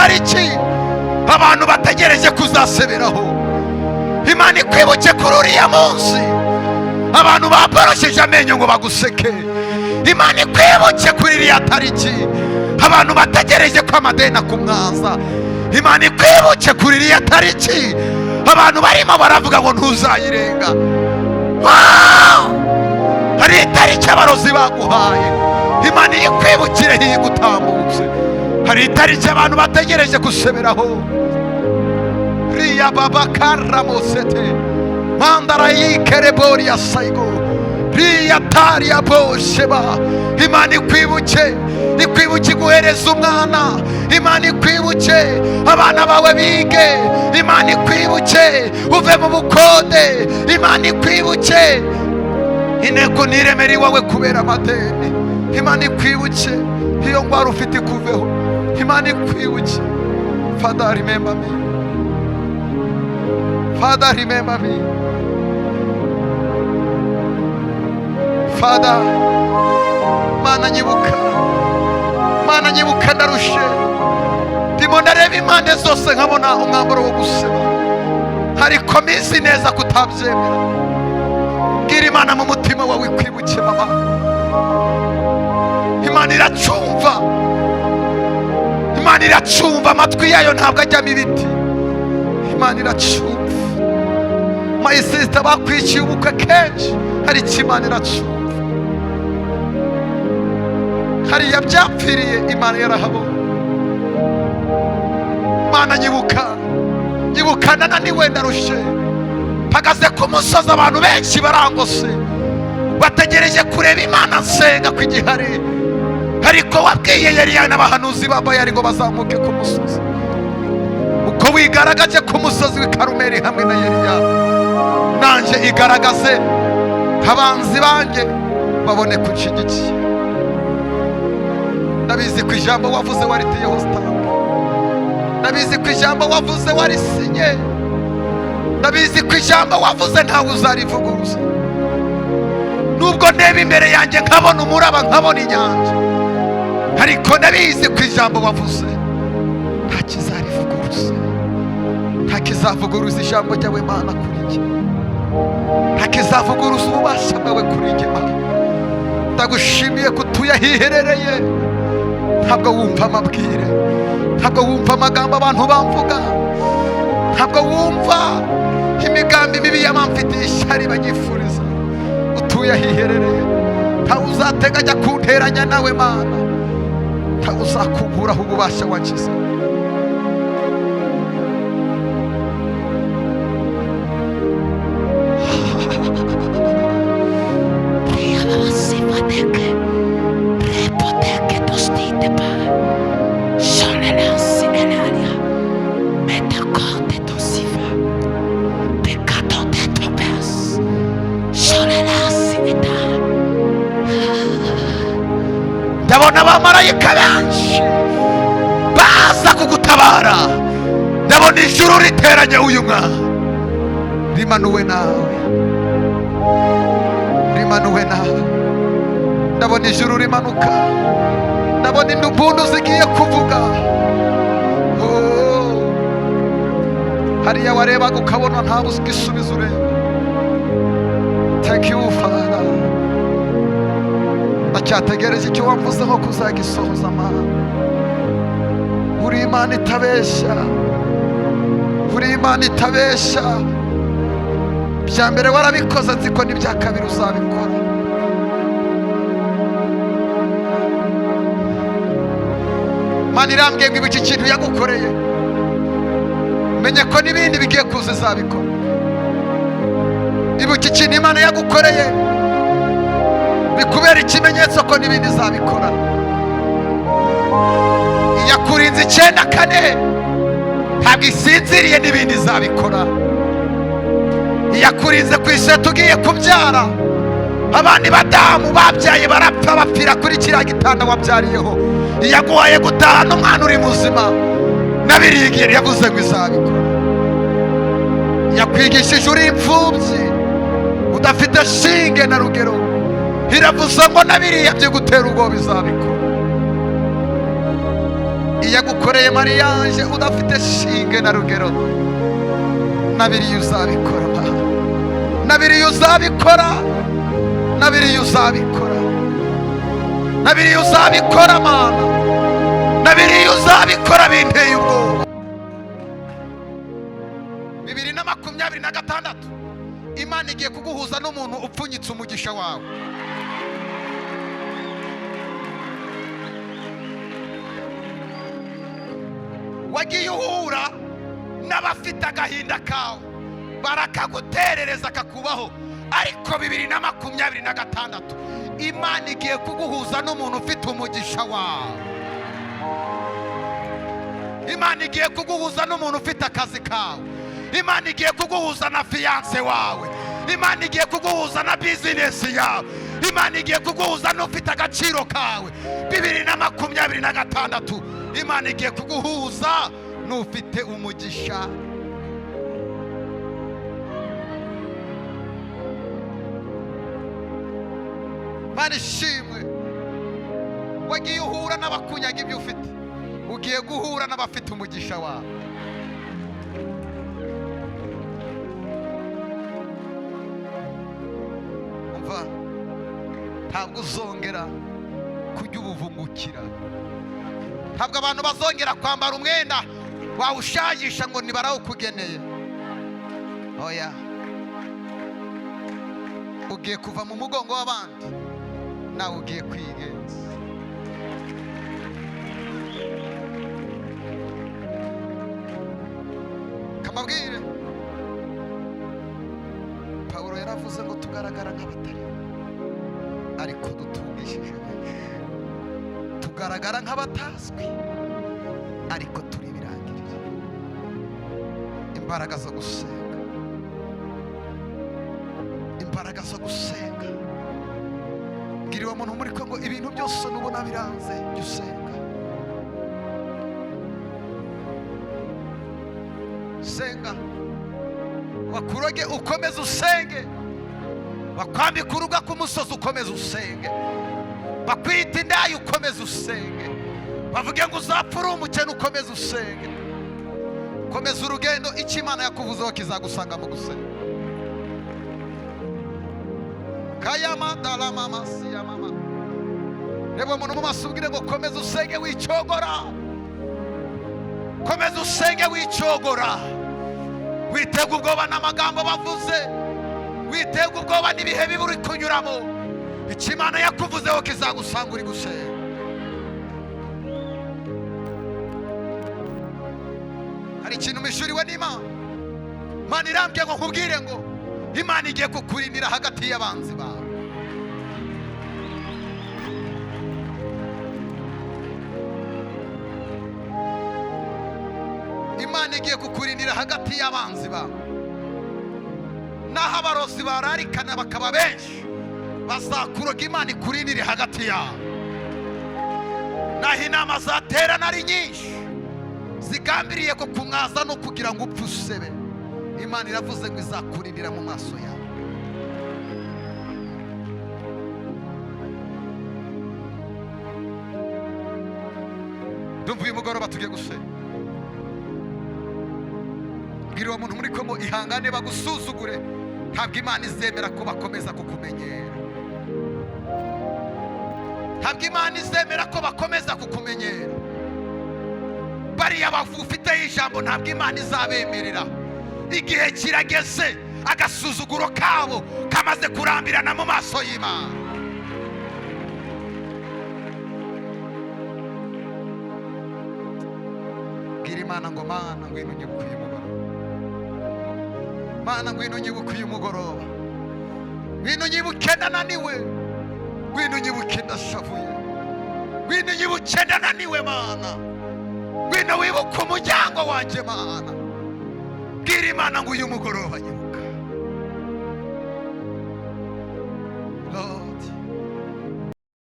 tariki abantu bategereje kuzaseberaho. Imana ikwibuke kuri uriya munsi abantu baborosheje amenyo ngo baguseke. Imana ikwibuke kuri iriya tariki abantu bategereje ko amadeni akumwaza. Imana ikwibuke kuri iriya tariki abantu barimo baravuga ngo ntuzayirenga. Hari itariki abarozi baguhaye, Imana ikwibukire iyigutambutse. Hari itariki abantu bategereje guseberaho. Riya baba karamosete mandara yikerebori ya saigo riya tariya bosheba. Imana ikwibuke, ikwibuke iguhereza umwana. Imana ikwibuke abana bawe bige. Imana ikwibuke uve mu bukode. Imana ikwibuke inteko ntiremere iwawe kubera amadeni. Imana ikwibuke iyo ndwara ufite ikuveho. Imana ikwibuke. Father, remember me. Father, remember me. Father, Mana nyibuka, Mana nyibuka, ndarushe, ndimo ndareba impande zose nkabona umwambaro wo guseba, ariko mbizi neza kutabyemera. Bwira Imana mu mutima wawe ikwibuke mama. Imana iracumva, Imana iracumva, amatwi yayo ntabwo ajyamo ibiti. Imana iracumva. My sister, bakwiciye ubukwe kenshi, ariko Imana iracumva. Hariya byapfiriye Imana yarahabonye. Mana nyibuka, nyibuka, nananiwe, ndarushe, mpagaze ku musozi, abantu benshi barangose, bategereje kureba Imana nsenga ko igihari. Ariko wabwiye Yeriya n'abahanuzi ba Bayali ngo bazamuke ku musozi. Uko wigaragaje ku musozi w'i Karumeli hamwe na Yeriya, nanjye igaragaze, abanzi banjye babone kunshigikiye. Ndabizi ku ijambo wavuze wariteyeho stamp. Ndabizi ku ijambo wavuze warisinye. Ndabizi ku ijambo wavuze ntawe uzarivuguruza. Nubwo ndeba imbere yanjye nkabona umuraba, nkabona inyanja, ariko ndabizi ku ijambo wavuze nta kizarivuguruza. Nta kizavuguruza ijambo ryawe Mana kuri njye. Nta kizavuguruza ububasha bwawe kuri njye Mana. Ndagushimiye ko utuye ahiherereye. Ntabwo wumva amabwire, ntabwo wumva amagambo abantu bamvuga, ntabwo wumva imigambi mibi y'abamfitiye ishyari banyifuriza. Utuye ahiherereye, ntawe uzateganya kunteranya nawe Mana, ntawe uzakunkuraho ububasha wagize. Ndabona abamarayika benshi baza kugutabara. Ndabona ijuru riteranye uyu mwana, rimanuwe nawe, rimanuwe nawe. Ndabona ijuru rimanuka, ndabona impundu zigiye kuvuga. Oh, hariya warebaga ukabona nta gisubizo ureba. Thank you Father. Ndacyategereje icyo wamvuzeho kuzagisohoza Mana. Uri Imana itabeshya, uri Imana itabeshya. Ibya mbere warabikoze, nzi ko n'ibya kabiri uzabikora. Mana irambwiye ngo ibi iki kintu yagukoreye, menye ko n'ibindi bigiye kuza izabikora. Ibuka ikintu Imana yagukoreye, bikubera ikimenyetso ko n'ibindi izabikora. Iyakurinze 94 ntabwo isinziriye, n'ibindi izabikora. Iyakurinze ku iseta ugiye kubyara, abandi badamu babyaye barapfa, bapfira kuri kiriya gitanda wabyariyeho. Iyaguhaye gutaha n'umwana uri muzima, nabiriye yavuze ngo izabikora. Yakwigishije uri imfubyi udafite shinge na rugero, iravuze ngo nabiriya byo gutera ubwoba izabikora. Iyagukoreye mariage udafite shinge na rugero, na biriya uzabikora Mana, na biriya uzabikora, na biriya uzabikora, na biriya uzabikora Mana, na biriya uzabikora. Binteye ubwoba. 2026, Imana igiye kuguhuza n'umuntu upfunyitse umugisha wawe. Wagiye uhura n'abafite agahinda kawe, barakaguterereza kakubaho, ariko 2026 Imana igiye kuguhuza n'umuntu ufite umugisha wawe. Imana igiye kuguhuza n'umuntu ufite akazi kawe. Imana igiye kuguhuza na fiancé wawe. Imana igiye kuguhuza na business yawe. Imana igiye kuguhuza n'ufite agaciro kawe. 2026, Imana igiye kuguhuza n'ufite umugisha. Mana ishimwe. Wagiye uhura n'abakunyaga ibyo ufite, ugiye guhura n'abafite umugisha wawe. Umva, ntabwo uzongera kujya ubuvungukira. Ntabwo abantu bazongera kwambara umwenda wawushagisha ngo ntibarawukugeneye. Oya, ugiye kuva mu mugongo w'abandi, nawe ugiye kwigenza. Kamabwire, Pawulo yaravuze ngo tugaragara nk'abatari, ariko dutungishije benshi. Tugaragara nk'abatazwi, ariko turi ibirangirire. Imbaraga zo gusenga, imbaraga zo gusenga. Bwira uwo muntu muri ko ngo ibintu byose nubona biranze, jya usenga. Senga, bakuroge ukomeze usenge, bakwambika uruga ku musozi ukomeze usenge, bakwita indaya ukomeze usenge, bavuge ngo uzapfa uri umukene ukomeze usenge. Komeza urugendo, icyo Imana yakuvuzeho kizagusanga mu gusenga. Kayama daramama siyamama. Reba umuntu mu maso, ubwire ngo komeza usenge wicogora, komeza usenge wicogora. Witega ubwoba n'amagambo bavuze, witega ubwoba n'ibihe bibi uri kunyuramo. Icyo Imana yakuvuzeho kizagusanga uri gusenga. Hari ikintu mishuriwe n'Imana. Imana irambwiye ngo nkubwire ngo Imana igiye kukurindira hagati y'abanzi bawe. Imana igiye kukurindira hagati y'abanzi bawe. Naho abarozi bararikana bakaba benshi, bazakuroga, Imana ikurindire hagati yabo. Naho inama zaterana ari nyinshi zigambiriye ko kumwaza no kugira ngo upfe usebe, Imana iravuze ngo izakurindira mu maso yawe. Ndumva uyu mugoroba tugiye gusenga. Bwira uwo muntu muri ko ngo ihangane bagusuzugure, ntabwo Imana izemera ko bakomeza kukumenyera. Ntabwo Imana izemera ko bakomeza kukumenyera. Bariya bafiteho ijambo, ntabwo Imana izabemerera. Igihe kirageze, agasuzuguro kabo kamaze kurambirana mu maso y'Imana. Bwira Imana ngo Mana, ngwino unyibuke uyu mugoroba. Mana, ngwino unyibuke uyu mugoroba. Ngwino unyibuke ndananiwe, ngwino unyibuke ndashavuye, ngwino unyibuke ndananiwe. Mana, ngwino wibuke umuryango wanjye. Mana, bwira Imana ngo uyu mugoroba nyibuka.